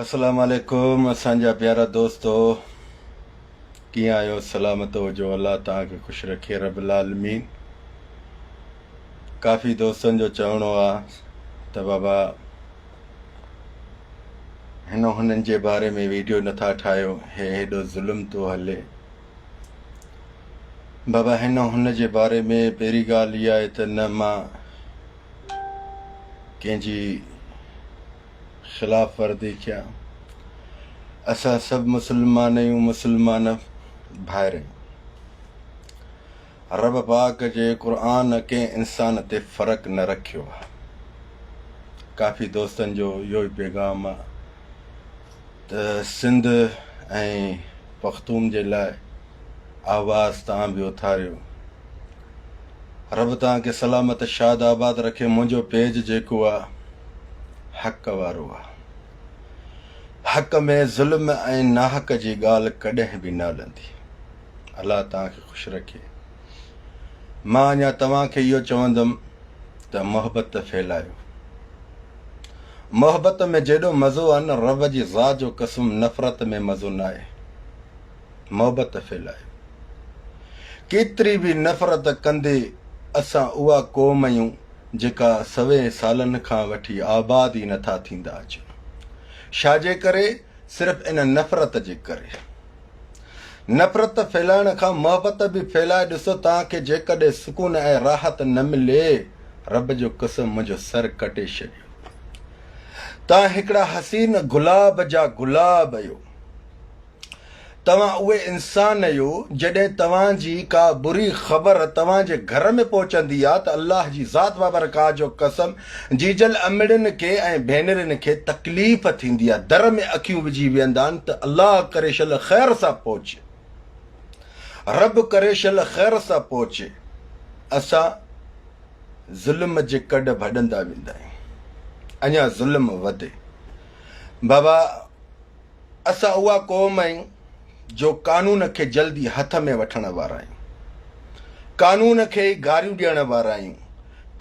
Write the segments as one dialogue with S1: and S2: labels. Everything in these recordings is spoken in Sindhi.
S1: السلام عليڪم اسان جا پيارا دوستو ڪيئن آهيو سلامت هجو الله توهان کي خوش رکي رب العالمين ڪافي دوستن جو چوڻو آ ته بابا هن هنن جي باري ۾ ويڊيو نٿا ٺاهيو هي هيڏو ظلم ٿو هلي بابا هن هن جي باري ۾ پهرين ڳالهه اها آهي ته نه مان ڪنهن جي خلاف ورزي ڪيان. اسان سڀ مسلمان آهيون مسلمان ڀائر آهيون. رب پاڪ جي قرآن ڪنهن انسان تي فرق نه رکيو آهي. ڪافي دوستن جو اهو ئي پيغام آهي ته سنڌ ۽ پختون جي لاء آواز توهان به اٿاريو. رب توهان کي سلامت شاد آباد رکي منهنجو پيج جيڪو آ حق وارو آ حق ۾ ظلم ۽ ناحق جي ڳالهه ڪڏهن به نه هلندي الله توهان کي خوش رکي مان اڃا توهان کي اهو چوندم ته محبت ڦهلايو محبت ۾ جيڏو مزو آ نه رب جي ذات جو قسم نفرت ۾ مزو ناهي محبت ڦهلايو. ڪيتري به نفرت ڪندي اسان اها قوم آهيون جيڪا سوين سالن کان وٺي آباد ئي نٿا ٿيندا اچون. ڇا جي ڪري؟ صرف ان نفرت جي ڪري. نفرت ڦهلائڻ کان محبت به ڦهلائي ڏسو توهان کي جيڪڏهن سڪون ۽ راحت نه ملي رب جو قسم منهنجو سر ڪٽي ڇڏيو. توهان هڪڙا حسين گلاب جا گلاب اهيو. توهان اهي انسان اهيو جڏهن توهان جي ڪا بري خبر توهان جي گهر ۾ پهچندي آ ته الله جي ذات بابرڪات جو قسم جيجل امڙين کي ۽ ڀينرين کي تڪليف ٿيندي آ در ۾ اکيون وجهي ويهندا آهن ته الله ڪري شل خير سان پهچي رب ڪري شل خير سان پهچي اسان ظلم جي ڪڍ ڀڏندا ويندا آهيون اڃا ظلم وڌي بابا اسان اها قوم آهيون جو قانون کي جلدي هٿ ۾ وٺڻ وارا آهيون. قانون کي ئي گاريون ڏيڻ وارا آهيون.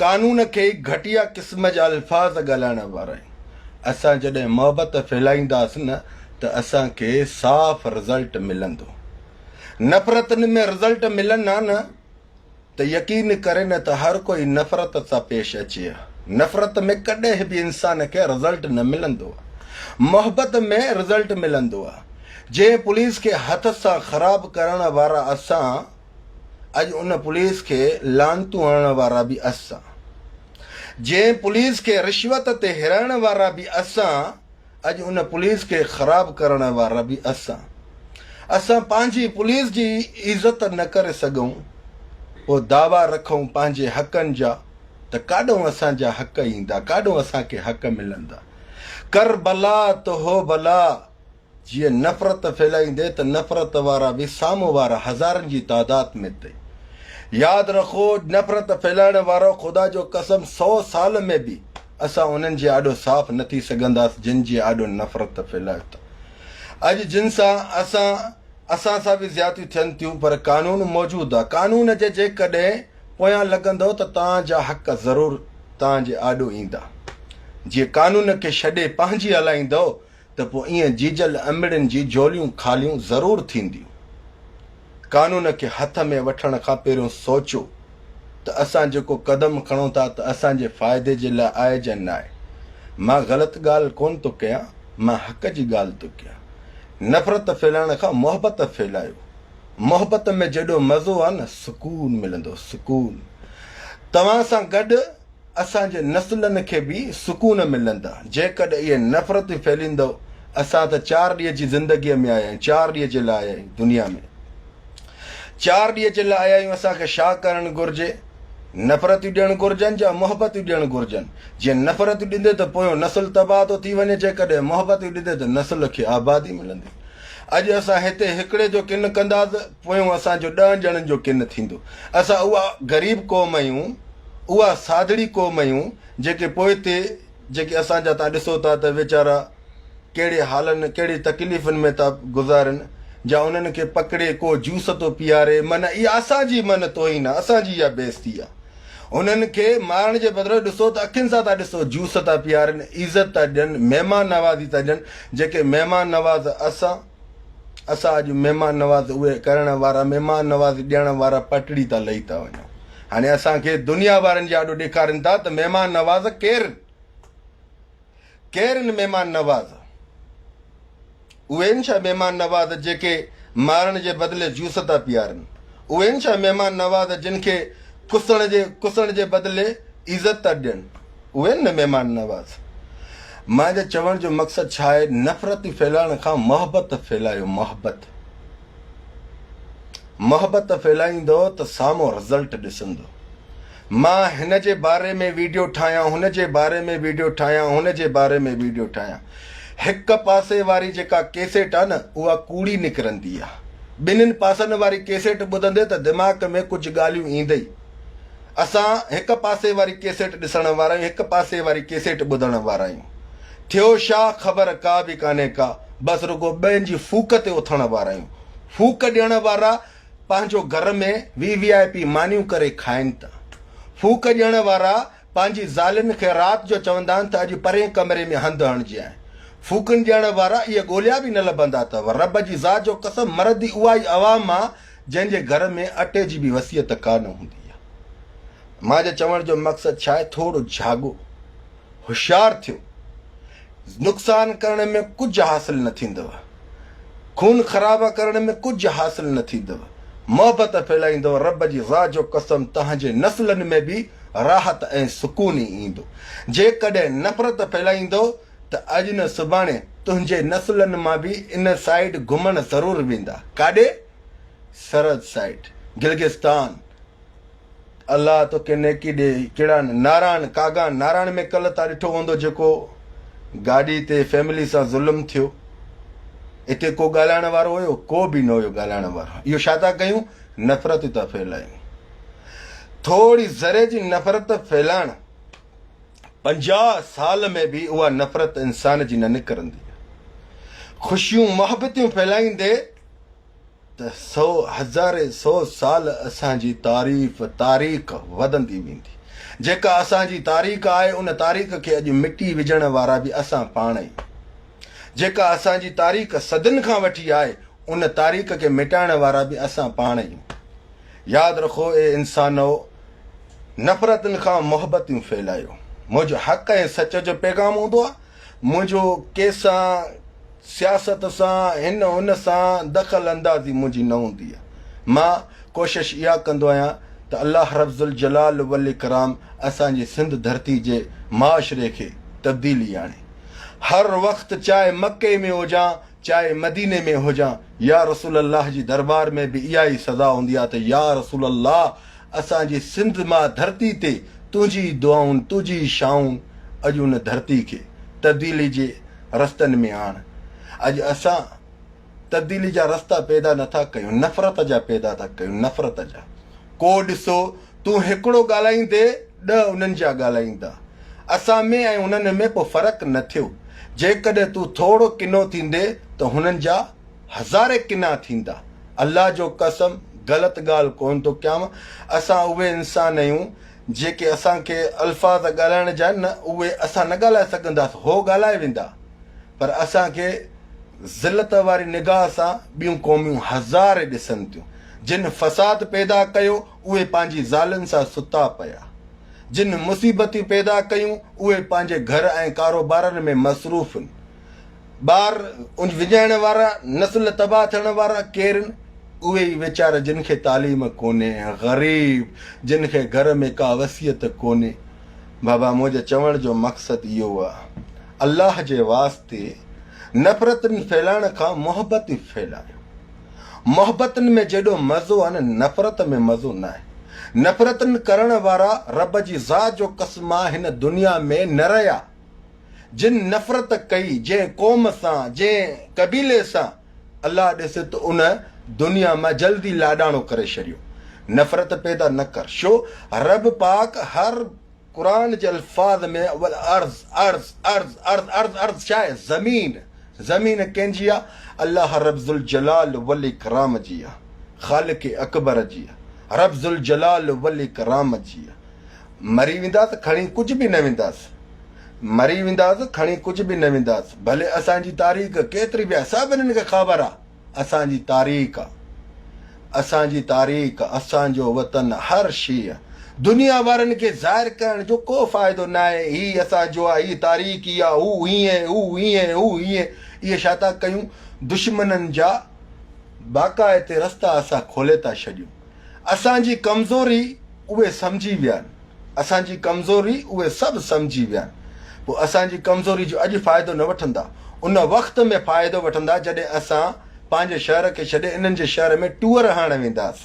S1: قانون کي ئي گهٽيا قسم جا الفاظ ڳالهائڻ وارا آهيون. اسان جڏهن محبت ڦهلائينداسين نه ته اسان کي صاف رزلٽ ملندو. نفرتن ۾ رزلٽ ملن ها نه ته يقين ڪري نه ته هر ڪوئي نفرت سان پيش اچي ها. نفرت ۾ ڪڏهن به انسان کي رزلٽ نه ملندو آ. محبت ۾ رزلٽ ملندو آ. جنهن پوليس کي هٿ سان خراب ڪرڻ وارا اسان، اڄ ان پوليس کي لعنتون هڻڻ وارا به اسان. جنهن پوليس کي رشوت تي هيرائڻ وارا به اسان، اڄ ان پوليس کي خراب ڪرڻ وارا به اسان. اسان پنهنجي پوليس جي عزت نه ڪري سگهون پوء دعويٰ رکون پنهنجي حقن جا ته ڪاڏهون اسان جا حق ايندا ڪاڏهون اسان کي حق ملندا. ڪر بلا ته هو بلا جيئن نفرت ڦهلائيندي ته نفرت وارا به سامهون وارا هزارن جي تعداد ۾ تئي. ياد رکو نفرت ڦهلائڻ وارو خدا جو قسم سو سال ۾ به اسان انهن جي آڏو صاف نه ٿي سگهنداس جن جي آڏو نفرت ڦهلايو ٿا. اڄ جن سان اسان اسان سان به زيادتيون ٿين ٿيون پر قانون موجود آ قانون جي جيڪڏهن پويان لڳندؤ ته توهان جا حق ضرور توهان جي آڏو ايندا. جي قانون کي ڇڏي پنهنجي هلائيندؤ ته پوء ائين جيجل امڙين جي جهوليون خاليون ضرور ٿينديون. قانون کي هٿ ۾ وٺڻ کان پهريون سوچو ته اسان جيڪو قدم کڻون ٿا ته اسان جي فائدي جي لاء آهي جا ناهي. مان غلط ڳالهه ڪونه ٿو ڪيان، مان حق جي ڳالهه ٿو ڪيان. نفرت ڦهلائڻ کان محبت ڦهلايو. محبت ۾ جيڏو مزو آهي نه سڪون ملندو، سڪون. توهان سان گڏ اسان جي نسلن کي به سڪون ملندا، جيڪڏهن اهي نفرتون ڦهليندؤ، اسان ته چار ڏينهن جي زندگيء ۾ آيا آهيون، چار ڏينهن جي لاء آيا آهيون دنيا ۾، چار ڏينهن جي لاء آيا آهيون، اسان کي ڇا ڪرڻ گهرجي؟ نفرتون ڏيڻ گهرجن يا محبتون ڏيڻ گهرجن؟ جي نفرتون ڏيندي ته پويون نسل تباهه ٿو ٿي وڃي، جيڪڏهن محبتون ڏيندي ته نسل کي آبادي ملندي. اڄ اسان هتي هڪڙي جو ڪن ڪنداس، پويون اسان جو ڏهن ڄڻن جو ڪن ٿيندو. اسان اها غريب قوم آهيون، اها سادڙي قوم آهيون، جيڪي پوئتي جيڪي اسان جا تان ڏسو ٿا ته ويچارا ڪهڙي حالن، ڪهڙي تڪليفن ۾ ٿا گذارن، جا انهن کي پڪڙي ڪو جوس ٿو پياري، من اها اسان جي من توهين آ، اسان جي اها بيعزتي آ. انهن کي مارڻ جي بدران ڏسو ته اکين سان ٿا ڏسو، جوس ٿا پيارين، عزت ٿا ڏين، مهمان نوازي ٿا ڏين، جيڪي مهمان نواز اسان، اسان اڄ مهمان نواز اهي ڪرڻ وارا، مهمان نوازي ڏيڻ وارا پٽڙي تان لهي ٿا وڃون. هاڻي اسان کي دنيا وارن جي آڏو ڏيکارين ٿا ته مهمان نواز ڪير؟ ڪير آهن مهمان نواز؟ اهي آهن ڇا مهمان نواز جيڪي مارڻ جي بدلي جوس ٿا پيارن؟ اهي آهن ڇا مهمان نواز جن کي ڪسڻ جي ڪسڻ جي بدلي عزت ٿا ڏين؟ اهي آهن نه مهمان نواز؟ منهنجي چوڻ جو مقصد ڇا آهي نفرت ڦهلائڻ کان محبت ڦهلايو محبت. محبت ڦهلائيندو ته سامهون رزلٽ ڏسندو. مان هن جي باري ۾ ويڊيو ٺاهيان هن جي باري ۾ ويڊيو ٺاهيان هن جي باري ۾ ويڊيو ٺاهيان. هڪ پاسي واري جيڪا ڪيسيٽ آ نه اها ڪوڙي نڪرندي آ. ٻنهين پاسن واري ڪيسيٽ ٻڌندي ته دماغ ۾ ڪجهه ڳالهيون ايندئي. اسان هڪ پاسي واري ڪيسيٽ ڏسڻ وارا آهيون هڪ پاسي واري ڪيسيٽ ٻڌڻ وارا آهيون. ٿيو شا خبر ڪا به ڪانهي ڪا بس رڳو ٻين جي ڦوڪ تي اٿڻ وارا آهيون. ڦوڪ ڏيڻ وارا پنهنجو گهر ۾ وي وي آء پي مانيون ڪري کائن ٿا. ڦوڪ ڏيڻ وارا پنهنجي زالن کي رات جو چوندا آهن ته اڄ پرئين ڪمري ۾ هنڌ هڻجانء. ڦوڪن ڏيڻ وارا اهي ڳوليا به نه لڀندا اٿو. رب جي ذات جو قسم مرندي اها ئي عوام آ جنهن جي گهر ۾ اٽي جي به وصيت ڪا نه هوندي آ. مان جي چوڻ جو مقصد ڇا آهي ٿورو جاڳو. هوشيار ٿيو. نقصان ڪرڻ ۾ ڪجهه حاصل نه ٿيندو. خون خرابا ڪرڻ ۾ ڪجهه حاصل نه ٿيندو. محبت ڦهلائيندؤ رب جي ذات جو قسم توهان جي نسلن ۾ به راحت ۽ سڪون ئي ايندو. جيڪڏهن نفرت ڦهلائيندؤ ته اڄ نه سڀاڻي تنهنجي نسلن مان به ان سائيڊ گهمڻ ضرور ويندا. ڪاڏي؟ سرحد سائيڊ. گلگستان. الله توکي نيڪي ڏي. ڪهڙا ناران ڪاغان ناران ۾ ڪلهه تان ڏٺو هوندو جيڪو گاڏي تي فيملي سان ظلم ٿيو اتي ڪو ڳالهائڻ وارو هيو ڪو به نه هيو ڳالهائڻ وارو اهو ڇا ٿا ڪيون نفرت ٿا ڦهلايون ٿوري ذري جي نفرت ڦهلائڻ 50 سال ۾ به اها نفرت انسان جي نه نڪرندي خوشيون محبتيون ڦهلائيندي ته سو هزارين سو سال اسان جي تعريف، تاريخ، وڌندي ويندي. جيڪا اسان جي تاريخ آهي، ان تاريخ کي اڄ مٽي وجهڻ وارا به اسان پاڻ ئي. جيڪا اسان جي تاريخ صدين کان وٺي آهي، ان تاريخ کي مٽائڻ وارا به اسان پاڻ ئي. ياد رکو اي انسانؤ! نفرتن کان محبتون ڦهلايو. منهنجو حق ۽ سچ جو پيغام هوندو آهي. منهنجو ڪنهن سان سياست سان هن هن سان دخل اندازي منهنجي نه هوندي آهي. مان ڪوشش اها ڪندو آهيان ته الله رب ذوالجلال والاڪرام اسان جي سنڌ ڌرتي جي معاشري کي تبديلي آڻي. هر وقت چاهي مڪي ۾ هجان چاهي مديني ۾ هجان يا رسول الله جي دربار ۾ به اها ئي سزا هوندي آهي ته يا رسول الله اسان جي سنڌ ماء ڌرتي تي تنهنجي ئي دعائن، تنهنجي ئي شائن اڄ ان ڌرتي کي تبديلي جي رستن ۾ آڻ. اڄ اسان تبديلي جا رستا پيدا نه ٿا ڪيون، نفرت جا پيدا ٿا ڪيون، نفرت جا. ڪو ڏسو تون هڪڙو ڳالهائيندي ڏهه انهن جا ڳالهائيندا. اسان ۾ ۽ انهن ۾ پوء فرق نه ٿيو. جيڪڏهن تون ٿورو ڪنو ٿيندي ته هنن جا هزارين ڪنا ٿيندا. الله جو قسم غلط ڳالهه ڪونه ٿو ڪيان. اسان اهي انسان آهيون جيڪي اسان کي الفاظ ڳالهائڻ جا آهن نه اهي اسان نه ڳالهائي سگهنداس هو ڳالهائي ويندا پر اسان کي ذلت واري نگاهه سان ٻيون قوميون هزارين ڏسن ٿيون. جن فساد پيدا ڪيو اهي پنهنجي زالن سان ستا پيا. جن مصيبتيون پيدا ڪيون اهي پنهنجي گهر ۽ ڪاروبارن ۾ مصروف آهن. ٻار وڃائڻ وارا، نسل تباهه ٿيڻ وارا ڪير آهن؟ اهي ئي ويچارا جن کي تعليم ڪونهي، غريب، جن کي گهر ۾ ڪا وصيت ڪونهي. بابا منهنجي چوڻ جو مقصد اهو آ، الله جي واسطي نفرتن ڦهلائڻ کان محبت ڦهلايو. محبتن ۾ جيڏو مزو آ نه نفرت ۾ مزو ناهي. نفرتن ڪرڻ وارا رب جي ذات جو قسم آ هن دنيا ۾ نه رهيا. جن نفرت ڪئي جنهن قوم سان جنهن قبيلي سان الله ڏس ته ان دنيا مان جلدي لاڏاڻو ڪري ڇڏيو. نفرت پيدا نه ڪر شو رب پاڪ هر قرآن جي الفاظ ۾ والارض ارض ارض ارض ارض ارض ڇا آهي زمين زمين ڪنهن جي آهي الله رب ذوالجلال والاڪرام جي آهي خالق اڪبر جي آهي رب ذوالجلال والاڪرام جي آهي. مري وينداس کڻي ڪجهه به نه وينداس. مري وينداس کڻي ڪجهه به نه وينداس. ڀلي اسان جي تاريخ ڪيتري به آهي سڀني کي خبر آهي اسان جي تاريخ اسان جي تاريخ اسان جو وطن هر شيء دنيا وارن کي ظاهر ڪرڻ جو ڪو فائدو ناهي هي اسان جو آهي هي تاريخ هي آهي هو هيئن هو هيئن هو هيئن اهي ڇا ٿا ڪيون دشمنن جا باقاعتي رستا اسان کولي ٿا ڇڏيون اسان جي ڪمزوري اهي سمجهي ويا آهن. اسان جي ڪمزوري اهي سڀ سمجهي ويا آهن. پوء اسان جي ڪمزوري جو اڄ فائدو نه وٺندا. ان وقت ۾ فائدو وٺندا جڏهن اسان پنهنجي شهر کي ڇڏي انهن جي شهر ۾ ٽوئر هڻڻ وينداس.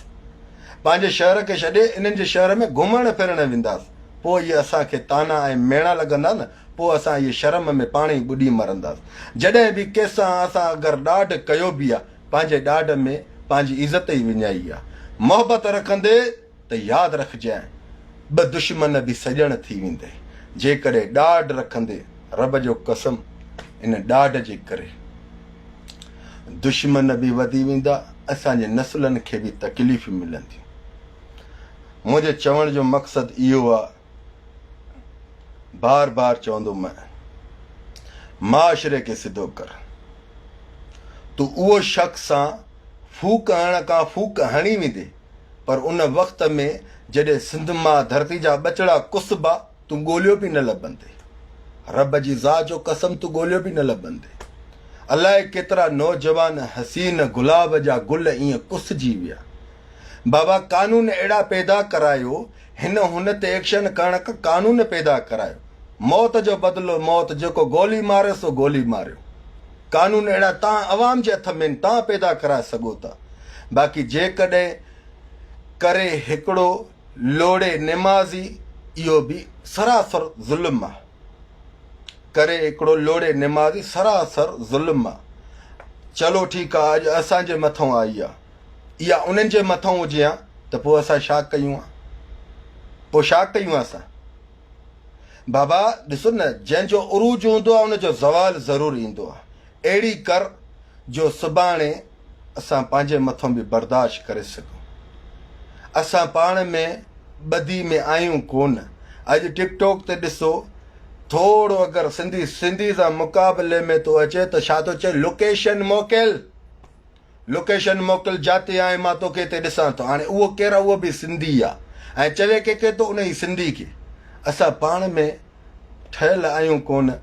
S1: پنهنجي شهر کي ڇڏي انهن جي شهر ۾ گهمڻ ڦرڻ وينداس. پوء اهي اسان کي طعنا ۽ ميڻا لڳندا نه پوء اسان اهي شرم ۾ پاڻ ئي ٻڏي مرنداس. جڏهن به ڪنهن سان اسان اگر ڏاڍ ڪيو به آ پنهنجي ڏاڍ ۾ پنهنجي عزت ئي وڃائي آ. محبت رکندي ته ياد رکجانء ٻه دشمن به سڄڻ ٿي ويندئي. جيڪڏهن ڏاڍ رکندي رب جو قسم ان ڏاڍ جي ڪري دشمن به وڌي ويندا اسان جي نسلن کي به تڪليفون ملنديون. منهنجي چوڻ جو مقصد اهو آ بار بار چوندو مئن معاشري کي سڌو ڪر. تون اهو شخص سان ڦوڪ هڻڻ کان ڦوڪ هڻي ويندي پر ان وقت ۾ جڏهن سنڌ ماء ڌرتي جا ٻچڙا ڪسبا تون ڳوليو به نه لڀندي. رب جي ذات جو قسم تون ڳوليو به نه لڀندي. الائي ڪيترا نوجوان حسين گلاب جا گل ائين ڪسجي ويا. بابا قانون اهڙا پيدا ڪرايو هن هن تي ايڪشن ڪرڻ کان قانون پيدا ڪرايو. موت جو بدلو موت جيڪو گولي ماري سو گولي ماريو. قانون اهڙا تان عوام جي هٿ ۾ آهن تان پيدا ڪرائي سگهو ٿا. باقي جيڪڏهن ڪري هڪڙو لوڙي نمازي اهو به سراسر ظلم آ. ڪري هڪڙو لوڙي نمازي سراسر ظلم آ. چلو ٺيڪ آ اڄ اسان جي مٿئون آئي آ. اها انهن جي مٿئون هجي ها ته پوء اسان ڇا ڪيون ها؟ پوء ڇا ڪيون ها اسان؟ بابا ڏسو نه جنهن جو عروج هوندو آهي ان جو زوال ضرور ايندو آهي. اهڙي ڪر جو سڀاڻي اسان پنهنجي مٿئون به برداشت ڪري سگهون. اسان پاڻ ۾ ٻڌي ۾ آهيون ڪونه. اڄ ٽڪ ٽاڪ تي ڏسو ٿورو اگر سنڌي سنڌي سان مقابلي ۾ ٿو اچي ته ڇا ٿو چئي لوڪيشن موڪل. لوڪيشن موڪل جاتي آهين مان توکي هتي ڏسان ٿو هاڻي اهو ڪير آهي اهو به سنڌي آ ۽ چوي ڪنهن کي ٿو انهي سنڌي کي اسان پاڻ ۾ ٺهيل آهيون ڪونه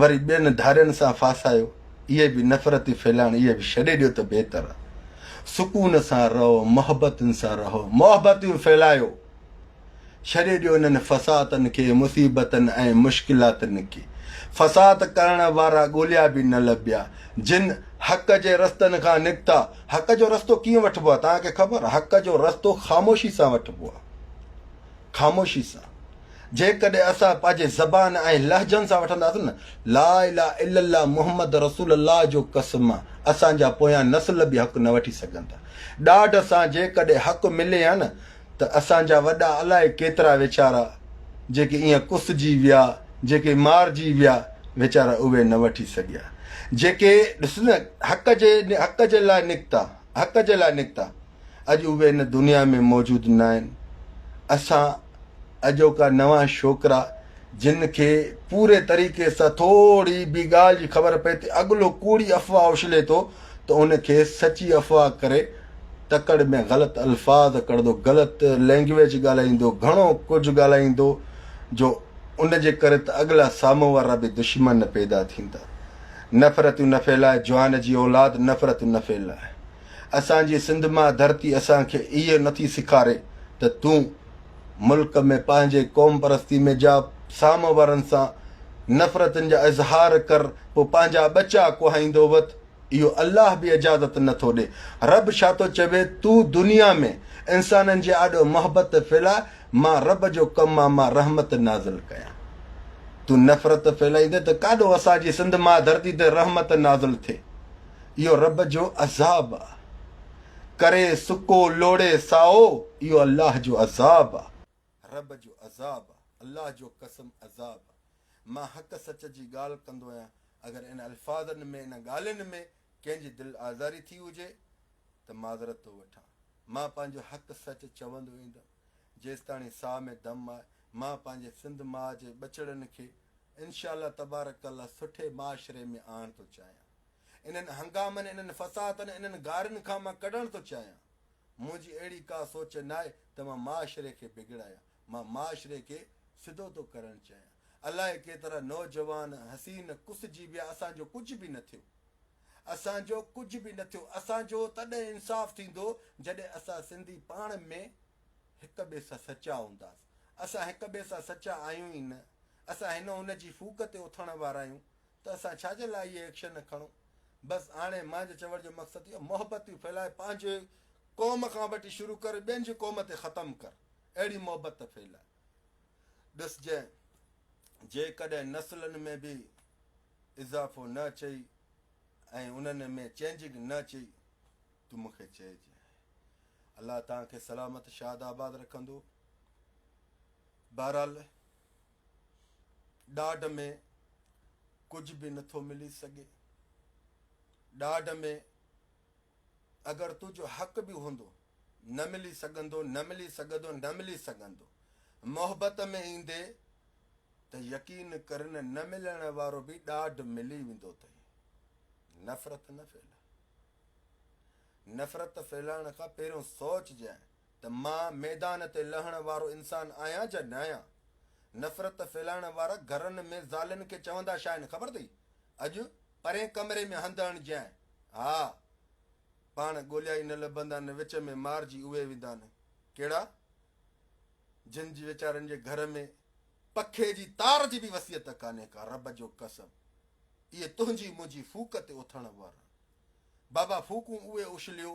S1: وري ٻين ڌارين سان ڦاسايو اهي به نفرتي ڦهلائڻ اهي به ڇڏي ڏيو ته بهتر آ سڪون سان رهو محبتن سان رهو محبتون ڦهلايو. ڇڏي ڏيو انهن فسادن کي، مصيبتن ۽ مشڪلاتن کي. فساد ڪرڻ وارا ڳوليا به نه لڀيا، جن حق جي رستن کان نڪتا. حق جو رستو ڪيئن وٺبو آهي؟ توهان کي خبر آهي؟ حق جو رستو خاموشي سان وٺبو آهي. خاموشي سان. جيڪڏهن اسان پنهنجي زبان ۽ لهجن سان وٺنداسين نه، لا اله الا الله محمد رسول الله جو قسم آ، اسان جا پويان نسل به حق نه وٺي سگهندا. ڏاڍ سان جيڪڏهن حق ملي ها نه، ته اسان جا وڏا الائي ڪيترا ويچارا جيڪي ائين ڪسجي ويا، جيڪي مارجي ويا، ويچارا اهي نه وٺي سگهيا. جيڪي ڏس نه حق جي حق جي لاء نڪتا، حق جي لاء نڪتا، اڄ اهي هن دنيا ۾ موجود ناهن. اسان اڄوڪا نوان ڇوڪرا جن کي پوري طريقي سان ٿوري به ڳالهه جي خبر پئي ٿي اڳلو ڪوڙي افواهه اڇلي ٿو ته ان کي سچي افواهه ڪري تڪڙ ۾ غلط الفاظ ڪڍندو غلط لينگويج ڳالهائيندو گهڻو ڪجهه ڳالهائيندو جو ان جي ڪري ته اڳلا سامهون وارا به دشمن پيدا ٿيندا نفرتون نه ڦهلاء جوان جي اولاد نفرتون نه ڦهلاء اسان جي سنڌ مان ڌرتي اسان کي اهو نٿي سيکاري ته تون ملڪ ۾ پنهنجي قوم پرستي ۾ جا سامهون وارن سان نفرتن جا اظهار ڪر پوء پنهنجا ٻچا ڪهائيندو وت اهو الله به اجازت نه ٿو ڏي. رب ڇا ٿو چوي تون دنيا ۾ انسانن جي آڏو محبت ڦهلاء مان رب جو ڪم آ مان رحمت نازل ڪيان. تون نفرت ڦهلائيندين ته ڪاڏو اسان جي سنڌ ماء ڌرتي تي رحمت نازل ٿئي. اهو رب جو عذاب آ. ڪري سڪو لوڙي سائو اهو الله جو عذاب آ. رب جو عذاب آ. الله جو قسم عذاب آ. مان حق سچ جي ڳالهه ڪندو آهيان اگر ان الفاظن ۾ ان ڳالهين ۾ ڪنهن جي دل آزاري ٿي هجي ته معذرت ٿو وٺان. مان پنهنجو حق سچ چوندو ايندم جيستاڻي ساهه ۾ دم آهي. مان پنهنجي سنڌ ماء جي ٻچڙن کي انشاء الله تبارڪ الله سٺي معاشري ۾ آڻڻ ٿو چاهيان. انهن هنگامن، انهن فسادن، انهن گارين کان مان ڪڍڻ ٿو چاهيان. منهنجي اهڙي ڪا سوچ ناهي ته مان معاشري کي بگڙايان. مان معاشري کي سڌو ٿو ڪرڻ چاهيان. الائي ڪيترا نوجوان حسين ڪسجي ويا اسان جو ڪجهه به نه ٿيو. اسان جو ڪجهه به نه ٿيو. اسان جو تڏهن انصاف ٿيندو جڏهن اسان سنڌي پاڻ ۾ هڪ ٻئي سان سچا هونداسين. اسان هڪ ٻئي سان سچا آهيون ئي نه. اسان هن هن جي ڦوڪ تي اٿڻ وارا آهيون ته اسان ڇا جي لاء اهي ايڪشن کڻون. بس هاڻي مانجي چوڻ جو مقصد اهو محبتون ڦهلائي پنهنجي قوم کان وٺي شروع ڪر ٻين جي قوم تي ختم ڪر. اهڙي محبت ڦهلائي. ڏسجين جيڪڏهن نسلن ۾ به اضافو نه اچئي ۽ انهن ۾ چينجنگ نه اچئي تون مون کي چئجانء. الله توهان کي سلامت شاد آباد رکندو. بهرحال ڏاڍ ۾ ڪجهه به نٿو ملي سگهي. ڏاڍ ۾ اگر تنهنجو حق به هوندو نه ملي سگهندو، نه ملي سگهندو، نه ملي سگهندو. محبت ۾ ايندي ته يقين ڪر نه نه ملڻ وارو به ڏاڍ ملي ويندو اٿئي. نفرت نه ڦهلاء. نفرت ڦهلائڻ کان پهريون سوچجانء ته مان ميدان تي لهڻ وارو انسان آهيان جا ناهيان. نفرت ڦهلائڻ وارا گهرن ۾ زالن کي چوندا ڇا آهن خبر اٿئي؟ اڄ پرئين ڪمري ۾ هنڌ هڻجانء. ها، پاڻ ڳوليا ئي نه لڀندا آهن، وچ ۾ مارجي اهي ويندا آهن. ڪهڙا؟ جن جي ويچارن جي گهر ۾ پکي جي تار جي به وصيت ڪانهي ڪا، رب جو قسم اهي تنهنجي منهنجي ڦوڪ تي اٿڻ وارا. بابا ڦوڪون اهي اڇليو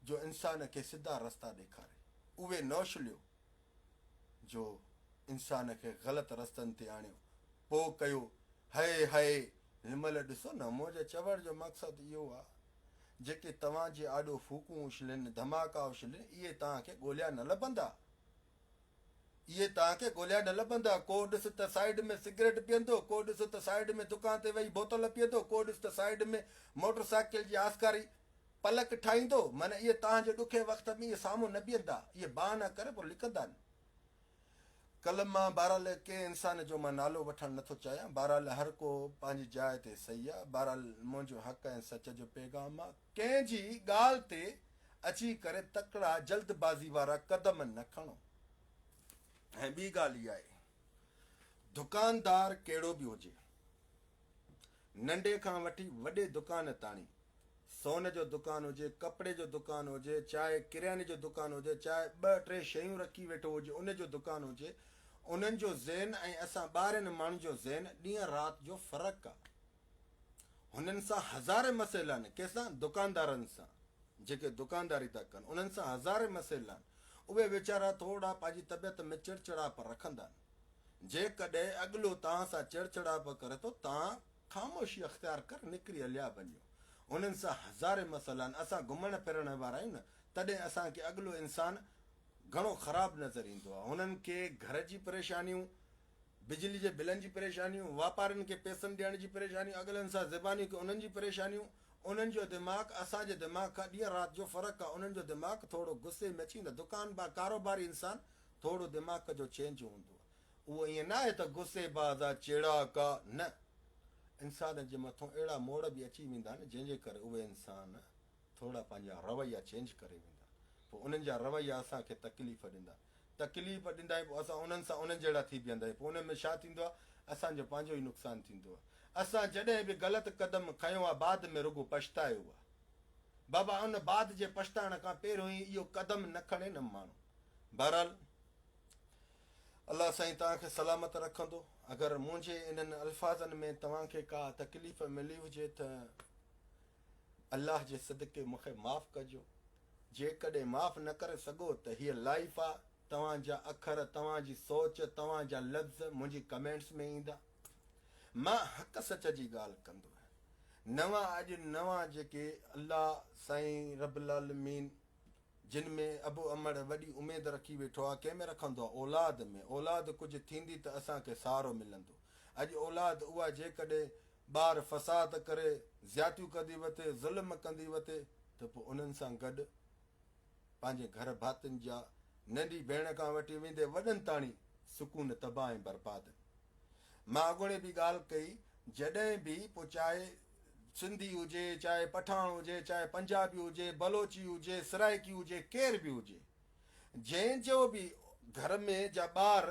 S1: جو انسان کي سڌا رستا ڏيکاري، اهي نه اڇليو جو انسان کي غلط رستن تي آڻيو. پوء ڪيو هئي هئي. هن مهل ڏسو نه منهنجي چوڻ جو مقصد اهو آ جيڪي توهان جي آڏو ڦوڪون اڇلين، ڌماڪا اڇلين اهي توهان کي ڳوليا نه لڀندا. اهي توهان کي ڳوليا نه لڀندا. ڪو ڏس ته سائيڊ ۾ سگريٽ پيئندو، ڪو ڏس ته سائيڊ ۾ دڪان تي ويهي بوتل پيئندو، ڪو ڏس ته سائيڊ ۾ موٽر سائيڪل جي آسڪاري پلڪ ٺاهيندو. معنيٰ اهي توهان جي ڏکئي وقت ۾ اهي سامهون نه بيهندا. اهي بهانا ڪري پوء لڪندا آهن. ڪلهه مان بهرحال ڪنهن انسان جو مان نالو وٺڻ نٿو چاهيان. بهرحال هر ڪو پنهنجي جاء تي صحيح آهي. بهرحال منهنجو حق ۽ سچ جو پيغام آهي. ڪنهن جي ڳالهه تي اچي ڪري تڪڙا جلد بازي وارا قدم نه کڻو. ۽ ٻي ڳالهه اها آهي دڪاندار ڪهڙو به هجي ننڍي کان وٺي وڏي دڪان تاڻي سون جو دڪان هجي ڪپڙي جو دڪان هجي چاهي ڪرياني جو دڪان هجي چاهي ٻه ٽي شيون رکي ويٺو هجي ان جو دڪان هجي انهن جو ذهن ۽ اسان ٻاهرين ماڻهن جو ذهن ڏينهن رات جو فرق آهي. هنن سان هزارين مسئلا آهن، ڪنهن سان؟ دڪاندارن سان، جيڪي دڪانداري ٿا ڪن، انهن سان هزارين مسئلا آهن. اهي ويچارا ٿورڙا پنهنجي طبيعت ۾ چڙچڙائپ رکندا آهن. جيڪڏهن اڳلو توهان سان چڙچڙائپ ڪري ٿو، توهان خاموشي اختيار ڪري نڪري هليا وڃو. انهن سان هزارين مسئلا آهن. اسان گهمڻ ڦرڻ وارا آهيون نه، تڏهن اسان کي اڳلو انسان گهڻو خراب نظر ايندو آهي. هنن کي گهر جي پريشانيون، بجلي جي بلن جي پريشانيون، واپارين کي پئسن ڏيڻ جي پريشانيون، اڳلن سان زباني ڪي انهن جي پريشانيون، انهن جو دماغ اسان جي دماغ کان ڏينهن رات جو فرق آ، انهن جو دماغ ٿورو غصي ۾ اچي ويندو آ، دڪان با ڪاروباري انسان ٿورو دماغ جو چينج هوندو آ، اهو ائين ناهي ته غصي باز آ، چيڙاڪ آ، نه، انسان جي مٿون اهڙا موڙ به اچي ويندا آهن جنهن جي ڪري اهي انسان ٿورا پنهنجا رويا چينج ڪري ويندا آهن، پوء انهن جا رويا اسان کي تڪليف ڏيندا آهن. تڪليف ڏيندا آهيون پوء اسان انهن سان انهن جهڙا ٿي بيهندا آهيون پوء ان ۾ ڇا ٿيندو آهي اسان جو پنهنجو ئي نقصان ٿيندو آهي اسان جڏهن به غلط قدم کنيو آهي بعد ۾ رڳو پڇتايو آهي بابا ان بعد جي پڇتائڻ کان پهريون ئي اهو قدم نه کڻي نه ماڻهو بهرحال الله سائين توهان کي سلامت رکندو اگر منهنجي انهن الفاظن ۾ توهان کي ڪا تڪليف ملي هجي ته الله جي صدقي مون کي معاف ڪجو جيڪڏهن معاف نه ڪري سگهو ته هيء لائيف آ، توهان جا اکر، توهان جي سوچ، توهان جا لفظ منهنجي ڪمينٽس ۾ ايندا. مان حق سچ جي ڳالهه ڪندو آهيان. نوان اڄ نوان جيڪي الله سائين رب العالمين جن ۾ ابو امڙ وڏي اميد رکي ويٺو آ، ڪنهن ۾ رکندو آ؟ اولاد ۾. اولاد ڪجهه ٿيندي ته اسان کي سهارو ملندو. اڄ اولاد اها جيڪڏهن ٻار فساد ڪري، زيادتيون ڪندي وتي، ظلم ڪندي وتي ته پوء انهن سان گڏ پنهنجي گهر ڀاتين جا ننڍي ڀيڻ کان وٺي ويندي وڏن تاڻي سڪون تباهه ۽ برباد. مان اڳوڻي به ڳالهه ڪئي جڏهن به پوء چاهي سنڌي هجي چاهي پٺاڻ هجي چاهي پنجابي هجي بلوچي هجي سرائيڪي هجي ڪير به هجي جنهن جو به گهر ۾ جا ٻار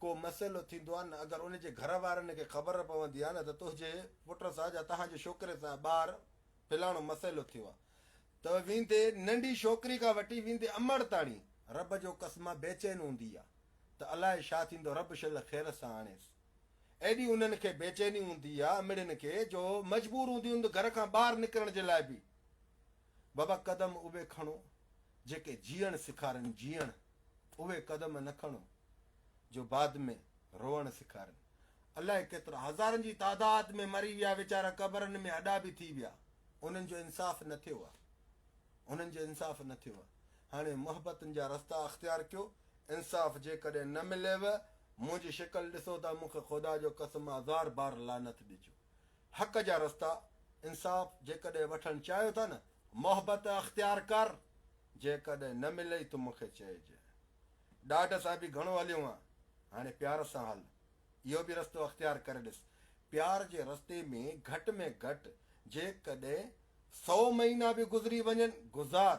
S1: ڪو مسئلو ٿيندو آهي نه اگر ان جي گهر وارن کي خبر پوندي آهي نه ته تنهنجي پٽ سان يا تهان جي ڇوڪري سان ٻار فلاڻو مسئلو ٿيو آهي ته ويندي ننڍي ڇوڪري کان وٺي ويندي امڙ تاڻي رب جو قسم آ بيچين هوندي آ ته الائي ڇا ٿيندو رب شل خير سان آڻيس. ايڏي انهن کي بيچيني هوندي آ امڙين کي جو مجبور هونديون آهن گهر کان ٻاهر نڪرڻ جي لاء به. بابا قدم اهي کڻو جيڪي جيئڻ سيکارين جيئڻ اهي قدم نه کڻو جو بعد ۾ روئڻ سيکارين. الائي ڪيترا هزارن جي تعداد ۾ مري ويا ويچارا قبرن ۾ هڏا به ٿي ويا انهن جو انصاف نه ٿيو آ انهن جو انصاف نه ٿيو آ هاڻي محبتن جا رستا اختيار ڪيو انصاف جيڪڏهن نه مليو منهنجي شڪل ڏسو ته مون کي خدا جو قسم هزار بار لعنت ڏجو حق جا رستا انصاف جيڪڏهن وٺڻ چاهيو ٿا نه محبت اختيار ڪر جيڪڏهن نه ملئي ته مون کي چئجانء ڏاڍ سان به گهڻو هليو آن هاڻي پيار سان هل اهو به رستو اختيار ڪري ڏس. پيار جي رستي ۾ گهٽ ۾ گهٽ جيڪڏهن سئو مهينا به گذري وڃن، گذار.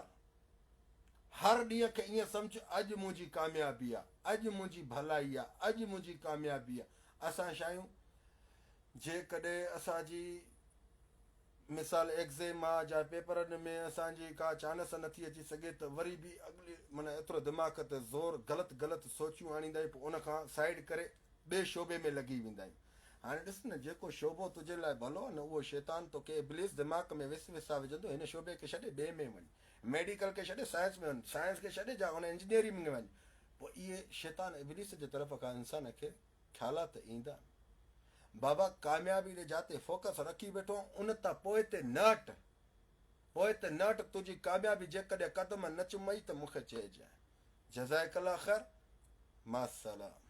S1: هر ڏينهن کي ائين سمجهه اڄ منهنجي ڪاميابي آ، اڄ منهنجي ڀلائي آ، اڄ منهنجي ڪاميابي آ. اسان ڇا آهيون؟ جيڪڏهن اسان جي مثال ايگزيم آ جا پيپرن ۾ اسان جي ڪا چانس نٿي اچي سگهي ته وري به اڳلي معنيٰ ايترو دماغ تي زور غلط غلط سوچون آڻيندا آهيون پوء ان کان سائيڊ ڪري ٻئي شعبي ۾ لڳي ويندا آهيون هاڻي ڏس نه جيڪو شعبو تنهنجي لاء ڀلو آ نه اهو شيطان توکي ابليس دماغ ۾ وسوسا وجهندو هن شعبي کي ڇڏي ٻئي ۾ وڃ ميڊيڪل کي ڇڏي سائنس ۾ وڃ سائنس کي ڇڏي جا ان انجنيئرنگ ۾ وڃ پوء اهي شيطان ابليس جي طرف کان انسان کي خيالات ايندا. بابا ڪاميابي ڏي جاتي فوڪس رکي ويٺو آهين ان تان پوئتي نه هٽ. پوئتي نه هٽ تنهنجي ڪاميابي جيڪڏهن قدم نه چمئي ته مون کي چئجانء. جزائڪ الله خير. مع السلامه.